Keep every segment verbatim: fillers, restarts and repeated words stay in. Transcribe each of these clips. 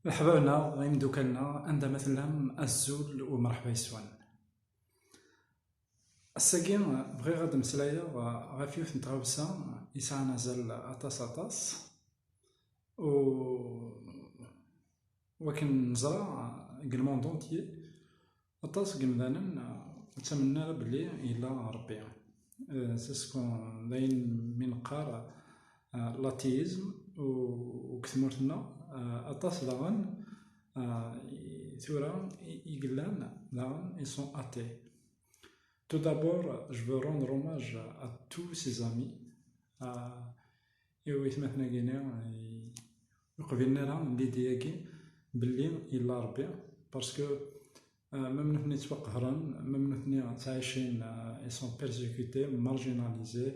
Leḥbab-nneɣ, imeddukal-nneɣ, anda ma tellam, azul u mṛeḥba yes-wen. Ass-agi, bɣiɣ ad d-mmeslayeɣ ɣef yiwet n tɣawsa yesɛan azal aṭas, aṭas, u wakken neẓra, deg le monde entier, aṭas n yimdanen, uh, ur ttamen ara belli yella Rebbi. Uh, c'est ce qu'on, d ayen mi neqqar, uh, l'athéisme, u, u deg tmurt-nneɣ, uh, aṭas daɣen, uh, i, tura i, i yellan daɣen, ils sont athées. Tout d'abord, je veux rendre hommage à tous ces amis, uh, i waytmaten-agi-nni, i, ur qbilen ara l'idée-agi belli yella Rebbi, parce que, euh, même nutni ttwaqehren, même nutni ttɛicin, euh, ils sont persécutés, marginalisés,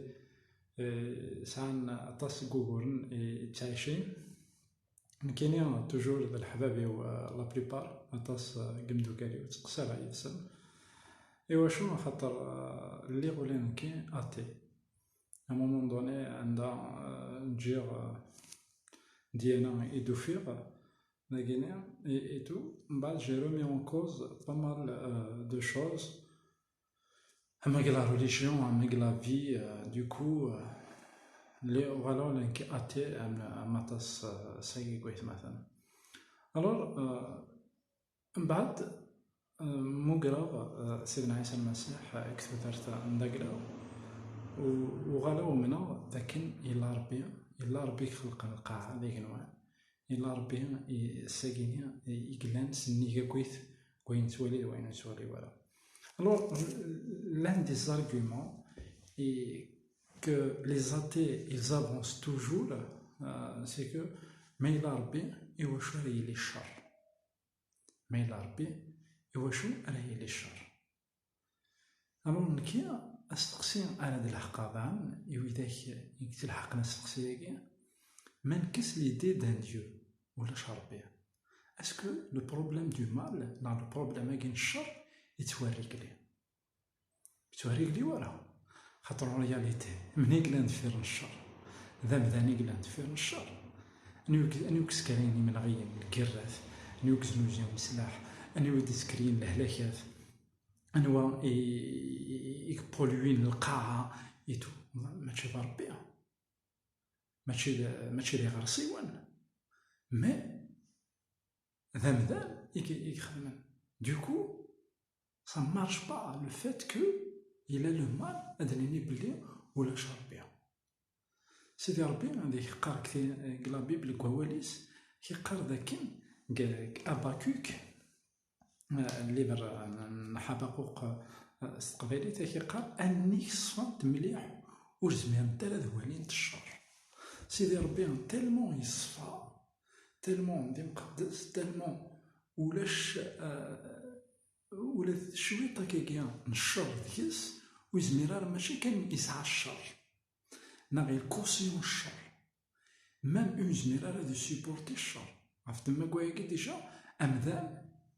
et sɛan aṭas n wuguren i ttɛicin. Nekkini, toujours d leḥbab-iw, euh, la plupart, aṭas, euh, n yimdukal-iw ttqeṣṣireɣ yid-sen. Iwacu? Axaṭer, euh, lliɣ ula d nekki athée. À un moment donné, anda, euh, ǧǧiɣ, euh, ddyana i d-ufiɣ, dagini, et, et tout. Mbeɛd, j'ai remis en cause pas mal, euh, de choses. Am la religion, am la vie, euh, du coup, euh, lliɣ, voilà, ula d nekki athée am, am aṭas, euh, seg waytmaten. Alors, euh, Mbeɛd, eh, mmugreɣ, eh, Sidna Ɛisa Lmasiḥ, eh, deg tudert n dagla, u uɣaleɣ umneɣ d akken yella Rebbi, yella Rebbi i ixelqen lqaɛa d igenwan, yella Rebbi i, s-agini, i, i yellan s nnig akkit n wayen nettwali d wayen ur nettwali ara. Alors, l'un des arguments est que les athées, ils avancent toujours, euh, c'est que ma yella Rebbi, iwacu ara yili ccer? Ma yella Rebbi, iwacu ara yili ccer? Alors, nekki, asteqsi ara d-leḥqeɣ daɣen i widak i yettelḥaqen asteqsi-agi, ma nekkes l'idée d'un Dieu, ulac Rebbi, est-ce que le problème du mal, neɣ le problème-agi n ccer, yettwarrigli? Ur yettwarrigli wara. Xaṭer en réalité, mani i yellan deffir n ccer? D amdan i yellan deffir n ccer. Anwa i, anwa i yeskarayen imenɣiyen, lgirrat? Anwa i yeznuzayen leslaḥ? Anwa i d-yeskeryen lehlakat? Anwa i, i, i, i yepolluin lqaɛa? Et tout. Ma-, mačči d Rebbi. Mačči d, mačči d iɣersiwen. Mais d amdan i, i ixedmen. Du coup, ça ne marche pas le fait que il a le mal ad nini belli ulac Rebbi. Sidi Rebbi, anda i yeqqar deg ti-, deg la Bible, deg wawal-is, yeqqar dakken deg, deg Abakuk, eh, livre n, n Ḥabaquq, eh, s teqbaylit, ak yeqqar: "Allen-ik ṣfant mliḥ, ur zmirent ara ad walint ccer." Sidi Rebbi tellement yeṣfa, tellement d imqeddes, tellement ulac, eh, ula d cwiṭ akkagi n ccer deg-s, ur yezmir ara, mačči kan yesɛa ccer, neɣ il conscient ccer. Même ur yezmir ara ad yessupporti ccer. Ɣef ddemma n wayagi déjà, amdan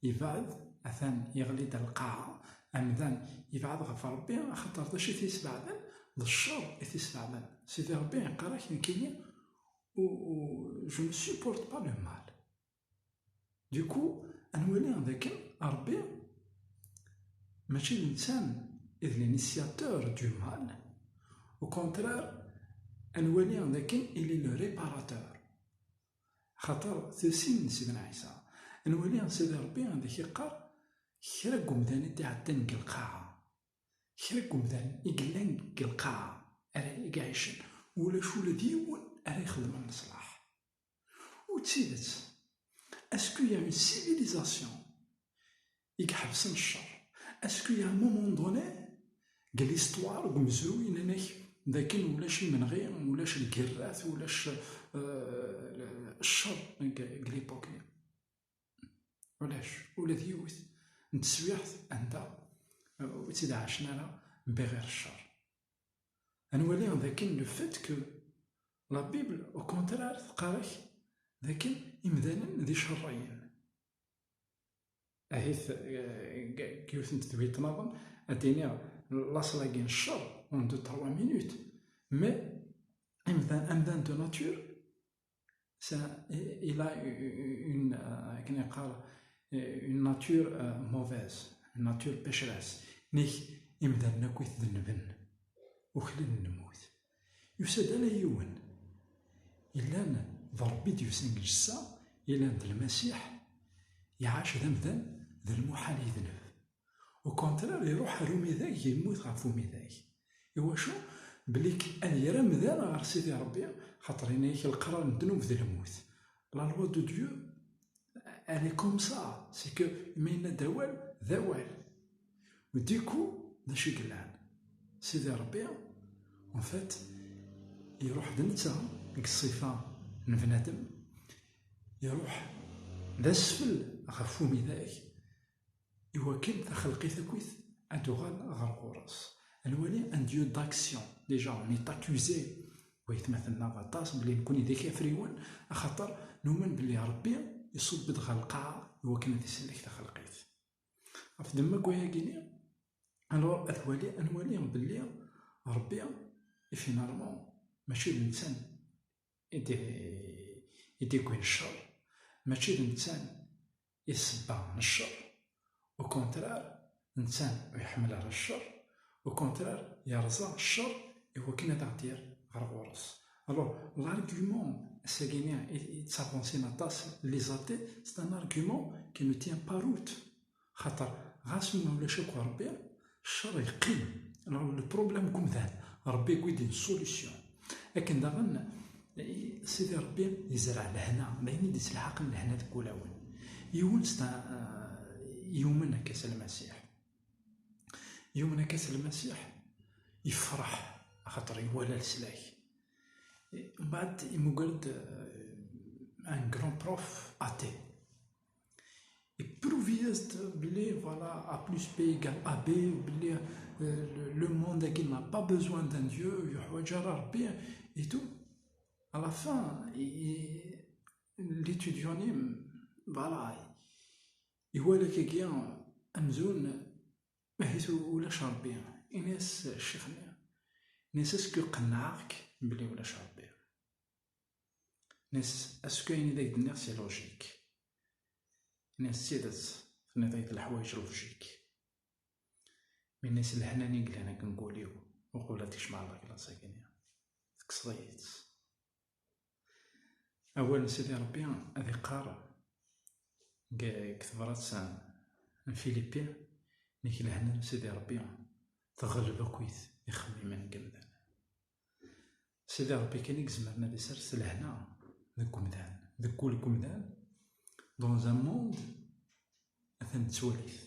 yebɛed, atan yeɣli-d ar lqaɛa, amdan yebɛed ɣef Rebbi, axaṭer d acu i t-yesbeɛden? D ccer i t-yesbeɛden. Sidi Rebbi yeqqar-ak nekkini, u, u, je ne supporte pas le mal. Du coup, ad nwali dakken Rebbi mačči d netta i d l'initiateur du mal. Au contraire, ad nwali dakken il est le réparateur. Xaṭer, tisin n Sidna Ɛisa, ad nwali Sidi Rebbi anda i k-yeqqar: "Kra n wemdan i d-iɛeddan deg lqaɛa, kra n wemdan i yellan deg lqaɛa, ara i iɛicen, ulac ula d yiwen ara ixedmen leṣlaḥ." U d tidet, est-ce qu'il y a une civilisation i iḥebsen ccer? Est-ce qu'il y a un moment donné deg l'histoire, deg umezruy, nnan-ak dakken ulac imenɣi, ulac lgirrat, ulac, euh, ccer deg, deg l'époque-nni? Ulac ula d yiwet n teswiɛt anda, euh, ur tt-id-ɛacen ara bɣir ccer. Ad nwali dakken le fait que la Bible, au contraire, teqqar-ak dakken imdanen d icerriyen. Ahit, eh, deg yiwet n tedwilt nniḍen, ad d-iniɣ laṣel-agi n ccer, en deux, trois minutes. Mais imdan, amdan de nature, Ça, il a une, euh, akken yeqqar, euh, une nature, euh, mauvaise, une nature pécheresse. Nek imdanen akk i tdenben, uklen lmut. Yusa-d ala yiwen. Illan d Ṛebbi d-yusan deg lǧessa, illan d Lmasiḥ, iɛac d amdan d lmuḥal yedneb. Au contraire, iruḥ ar umidag, yemmut ɣef umidag. Iwacu? Belli k-, ad yerr amdan ɣer Sidi Ṛebbi, xaṭer yenna-yak leqrar n ddnub d lmut. La loi de Dieu, elle est comme ça, c'est que ma yenna-d awal, d awal. U du coup, d acu i yellan? Sidi Ṛebbi, en fait, iruḥ d netta deg ṣṣifa n bnadem, iruḥ d asfel ɣef umidag, iwakken taxelqit akkit ad tuɣal ɣer ɣur-s. Ad nwali un Dieu d'action. Déjà, on est accusé, waytmaten-nneɣ, aṭas belli nekkni d ikafriwen, axaṭer numen belli Ṛebbi iṣubb-d ɣer lqaɛa iwakken ad isellek taxelqit. Ɣef ddemma n wayagi-nni, alors ad nwali, ad nwali belli Ṛebbi, et finalement, mačči d netta i d-, i d-iwwin ccer, mačči d netta i d ssebba n ccer. Au contraire, netta ur iḥemmel ara ccer. Au contraire, yerẓa ccer iwakken ad aɣ-d-yerr ɣer ɣur-s. Alors, l'argument ass-agi-nni i, i yettavancin aṭas les athées, c'est un argument qui ne tient pas route. Xaṭer ɣas ma ulac akk Ṛebbi, ccer yeqqim. Alors, le problème n umdan, Ṛebbi yewwi-d une solution. Akken daɣen, Sidi Ṛebbi yezreɛ lehna, d ayen i d-yesselḥaqen lehna deg wulawen. Yiwen s ta-, yumen akka s Lmasiḥ. Yumen akka s Lmasiḥ, yefreḥ, axaṭer iwala leslak. Mbeɛd, imuger-d, euh, un grand prof athée. Iprouve-as-d belli, voilà, A plus B égale A B, belli, euh, le, le monde-agi n'a pas besoin d'un Dieu, ur yeḥwaǧ ara Ṛebbi, et tout. À la fin, i, i, l'étudiant-nni, voilà, iwala akkagi amzun, ahit u-, ulac Ṛebbi. Ini-as ccix-nni, ini-as, est-ce que qennɛeɣ-k belli ulac Ṛebbi? Ini-as, est-ce que ayen i d ak-d-nniɣ c'est logique? Ini-as, d tidet, tenniḍ-iyi-d leḥwayeǧ logique. Mi nni-as, lehna-nni yellan akken deg wul-iw, uqbel ad tkecmeḍ la classe-agi-nni, tekkseḍ-iyi-tt. Awal n Sidi Ṛebbi ad iqqar deg, deg tebrat n Filipi, nek lehna n Sidi Ṛebbi teɣleb akkit ixemmimen n yemdanen. Sidi Ṛebbi kan i izemren ad isers lehna deg umdan, deg wul n umdan, dans un monde atan nettwali-t.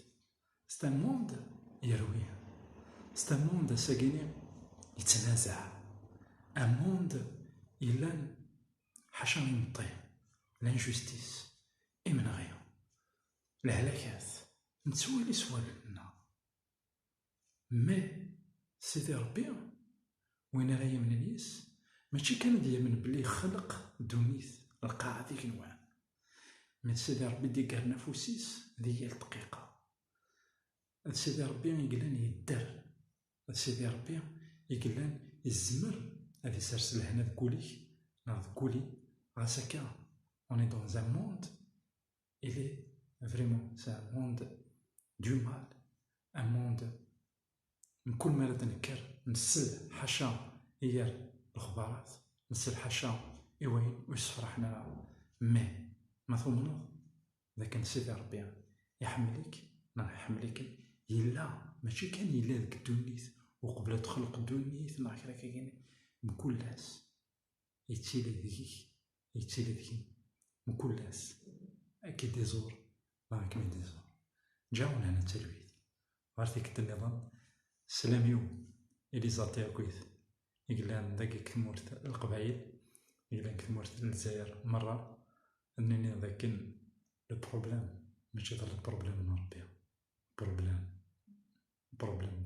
C'est un monde yerwi. C'est un monde ass-agi-nni yettnazaɛ. Un monde yellan ḥaca imeṭṭi, l'injustice, imenɣi, lehlakat, nettwali s wallen-nneɣ. Mais Sidi Ṛebbi, win ara yamnen yis, mačči kan ad yamen belli ixleq ddunit, lqaɛa d igenwan. Mais d Sidi Ṛebbi d-iggaren afus-is di yal dqiqa. D Sidi Ṛebbi i yellan yedder. D Sidi Ṛebbi i yellan yezmer ad isers lehna deg wul-ik neɣ deg wul-i. Ɣas akka, on est dans un monde, il est vraiment, c'est un monde du mal, un monde mkul mi ara d-nekker, nsel ḥaca i yir lexbarat, nsel ḥaca i wayen ur yessefraḥen ara. Mais ma tumneḍ d akken Sidi Ṛebbi iḥemmel-ik neɣ iḥemmel-ikem, yella, mačči kan yella deg ddunit uqbel ad txelq ddunit neɣ kra akka, mkul ass yettili deg-k, yettili deg-i, mkul ass ad k-id-iẓur neɣ ad kem-id-iẓur. Ǧǧiɣ-wen hana d talwit. Ɣer tikkelt nniḍen, sslam-iw i les athées akkit i yellan dagi deg tmurt n Leqbayel, i yellan deg tmurt n Lezzayer merra, ad nini d akken le problème mačči d le problème n Ṛebbi. Problème, problème